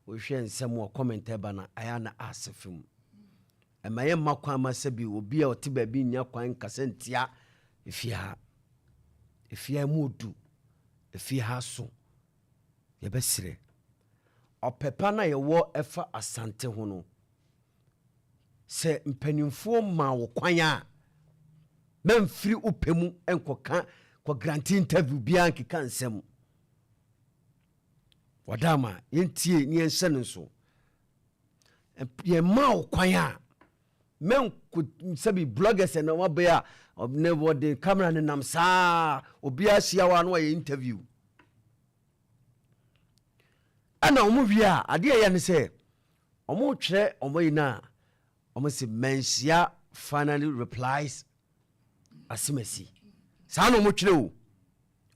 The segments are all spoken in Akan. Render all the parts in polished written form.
Wohwɛ nsɛm a comment ɛba no, ayɛ na ase fam. Ɛma yɛ mma kwan ma sɛ bi obi a ɔte baabi nya kwan nkasa ntia efie ha. Efie ha mu odu, efie ha so. Yɛbɛsrɛ, ɔpɛpa no a yɛwɔ ɛfa Asante ho no, sɛ mpanimfoɔ ma wo kwan a, mɛmfiri wo pɛ mu nkɔka kɔ grant interview biara nkeka nsɛm. Wɔdama yɛntie ne yɛnhyɛ no nso. Yɛma wo kwan a, mɛnko sɛbi bloggers na wabɛyɛ a ne wɔde camera ne nam saa, obiara hyia wa na wɔyɛ interview. Ɛna wɔn wie a, adeɛ a ɛyɛ ne sɛ wɔn twerɛ wɔn yi na wɔn sɛ "Manhyia finally replies Asemasi." Saa na wɔn twerɛ o.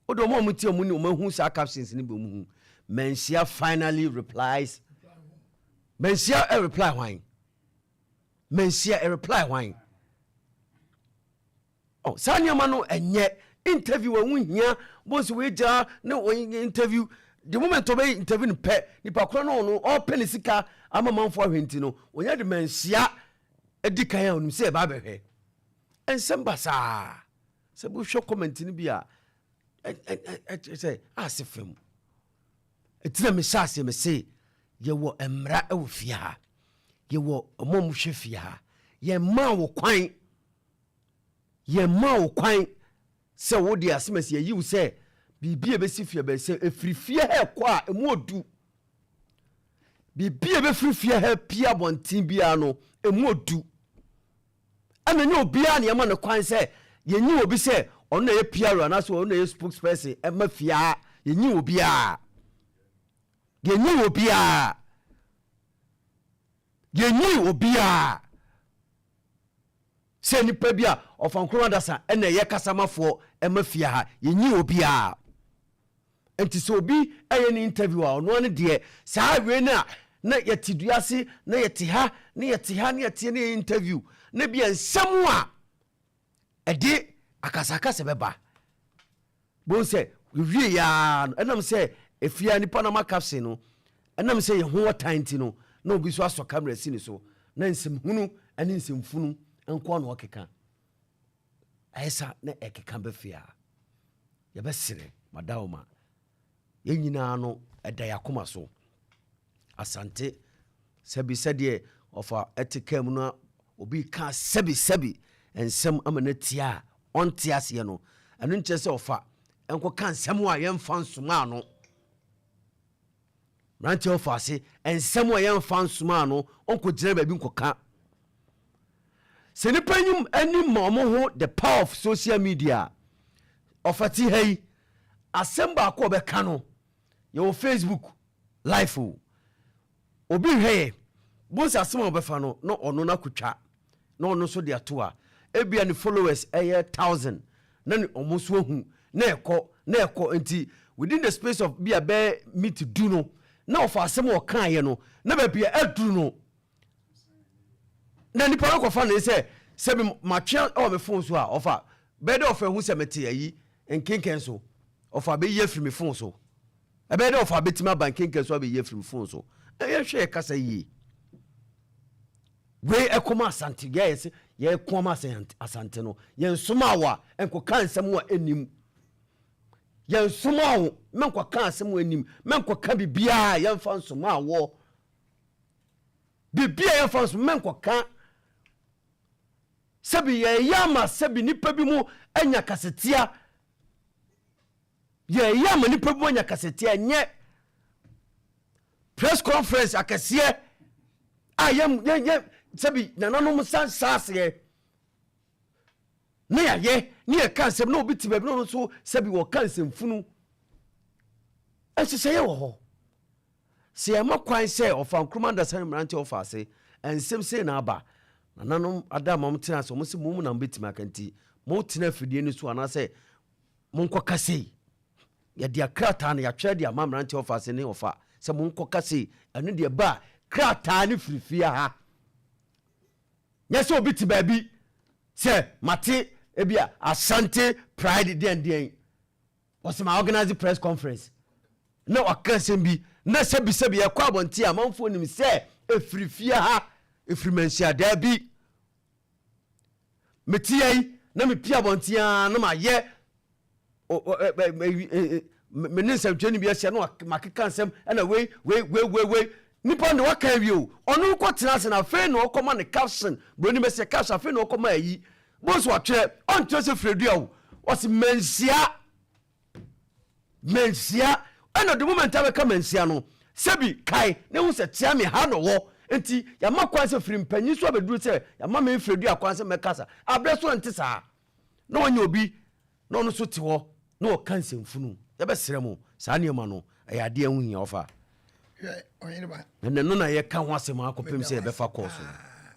O de wɔn a wɔn ti wɔn ni wɔn ahu saa captions ni bi, wɔn hu "Manhyia finally replies Manhyia." Ɛ reply hwan? Manhyia ɛ reply hwan? Ɔ saa nneɛma no, ɛnyɛ interview a ɛho hia. Bɔnsi wei gyina ne wɔn interview, the moment ɔbɛyɛ interview no pɛ, nipa korɔ no, ɔno ɔpɛ ne sika ama manfo ahwɛ, nti no ɔnyɛ de Manhyia adi kan a onim sɛ ɛba abɛhwɛ nsɛm basaa. Sɛ wohwɛ comment no bi a, sɛ ase fam ɛti na mehyɛ aseɛ me se yɛwɔ mmara wɔ fie ha, yɛwɔ ɔmo a mohwɛ fie ha. Yɛmmaa wo kwan, yɛmmaa wo kwan sɛ wode asɛm asi ayi wo sɛ biribi a ɛbɛsi fie bɛ sɛ ɛfiri fie ha ɛkɔ a, ɛmu odu. Biribi a ɛbɛfiri fie ha pie abɔnten biara no, ɛmu odu. Ɛna nyɛ obiara ne yɛma no kwan sɛ yɛnyi obi sɛ ɔno na yɛ PR anaasɛ ɔno na yɛ spokesperson ɛma fie ha. Yɛnyi obiara, yɛnyi obiara, yɛnyi obiara sɛ nipa bi a ɔfa Nkroma dasa ɛna ɛyɛ kasamafoɔ ɛma fie ha. Yɛnyi obiara. Nti sɛ obi ɛyɛ ne interview a, ɔno ano deɛ saa wei no a, na yɛte dua ase na yɛte ha na yɛte ha na yɛte ne yɛ interview na bia nsɛm a ɛde akasakasa bɛba bohu sɛ wie yaa no, ɛnam sɛ efia nipa na ma caption no, ɛnam sɛ yɛn ho ɔtan ti no, na obi so asɔ camera si ne so na nsɛmhunu ne nsɛmfunu nko na ɔkeka. Ɛyɛ sa na ɛkeka bɛ fie a, yɛbɛsrɛ madawoma, yɛn nyinaa no ɛda yɛ akoma so. Asante sɛbi sɛdeɛ ɔfa ɛte kaa mu no, obi ka sɛbi sɛbi nsɛm ama no tia a ɔnte aseɛ no, ɛno nkyerɛ sɛ ɔfa ɛnkɔka nsɛm a yɛmfa nsoma no. Mmeranteɛ ɔfa ase nsɛm a yɛmfa nsoma no, ɔnkɔgyina baabi nkɔka sɛ nipa anim anim ma ɔmo ho. The power of social media, ɔfa ti ha yi, asɛm baako a ɔbɛka no, yɛwɔ Facebook live o, obi hwɛ yɛ bonsi, asɛm a ɔbɛfa no na ɔno no akotwa na ɔno nso de ato a, ebia ne followers ɛyɛ 1,000 na ne ɔmo nso ahu na ɛkɔ na ɛkɔ. Nti within the space of bi a bɛɛ meet du no, na ɔfa asɛm a ɔkaeɛ no na baabi a aduru no, na nipa no kɔfa ne sɛ sɛbi matwea ɛwɔ me phone so a, ɔfa bɛyɛ dɛ ɔfa ehu sɛ mete ayi nkenken so, ɔfa bɛyi afiri me phone so, ɛbɛyɛ dɛ ɔfa bɛtumi aba nkenken so abɛyi afiri me phone so. Ɛyɛ hwɛ yɛ kasa yie. Wei ɛkɔm Asante, yɛ yɛ sɛ yɛkɔm Asante no, yɛn soma wo a nkɔka nsɛm a ɛnim. Yɛn soma wo mɛnkɔka asɛm a ɛnim, mɛnkɔka biribiara yɛmfa nsoma wɔ biribiara yɛmfa nsoma, mɛnkɔka sɛbi yɛyɛ ama sɛbi nipa bi mu anya kasetia, yɛyɛ ama nipa bi mu anya kasetia. Nyɛ press conference akɛseɛ a yɛ yɛ yɛ sɛbi nananom san saa aseɛ ne yɛayɛ ne yɛka nsɛm na obi te baabi na ɔno nso sɛbi wɔka nsɛmfunu. Nhyehyɛeɛ wɔ hɔ sɛ yɛma kwan sɛ ɔfa Nkroma dasa ne mmeranteɛ ɔfa ase nsɛm sei na aba. Nananom ada ma motena ase, ɔmo sɛ mo mu na mobɛtumi aka, nti motena afidie no so anaasɛ monkɔka sei. Yɛde akrataa no yɛatwerɛ de ama mmeranteɛ ɔfa ase ne ɔfa sɛ monkɔka sei. Ɛno deɛ ba a, krataa no firi fie ha. Nyɛ sɛ obi te baabi sɛ mate ebi a Asante Pride deɛndeɛn, wɔsɛ ma organize press conference na waka asɛm bi. Na sɛbisɛbi yɛkɔ abɔnten a, amanfoɔ nim sɛ ɛfiri fie ha, ɛfiri Manhyia. Daabi, mete yi na mepie abɔnten a, na mayɛ me ne nsɛmtwerɛni bi ahyia na makeka nsɛm, ɛna wei wei wei wei wei, nipa de waka awie o, ɔno kɔ tena ase na afei na ɔkɔma ne caption. Buroni bɛsɛ caption, afei na ɔkɔma ayi bonso watwerɛ, ɔntwerɛ sɛ Firedua o, ɔsi Manhyia, Manhyia. Ɛna the moment a bɛka Manhyia no, sɛbi kae ne ho sɛ kyea me ha na ɔwɔ, nti yɛama kwan sɛ firi mpanyin so abɛduru sɛ yɛama me Firedua kwan sɛ mɛkasa abrɛ so. Ɛnte saa na wɔnyɛ obi na ɔno nso te hɔ na ɔka nsɛmfunu. Yɛbɛsrɛ mo, saa nneɛma no ɛyɛ adeɛ ho hia ɔfa. Hwɛ, ɔhene ba. Ɛnɛ no na yɛka ho asɛm akɔpem sɛ yɛbɛfa kɔɔ so.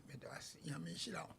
Meda ase, Nyame nhyira wo.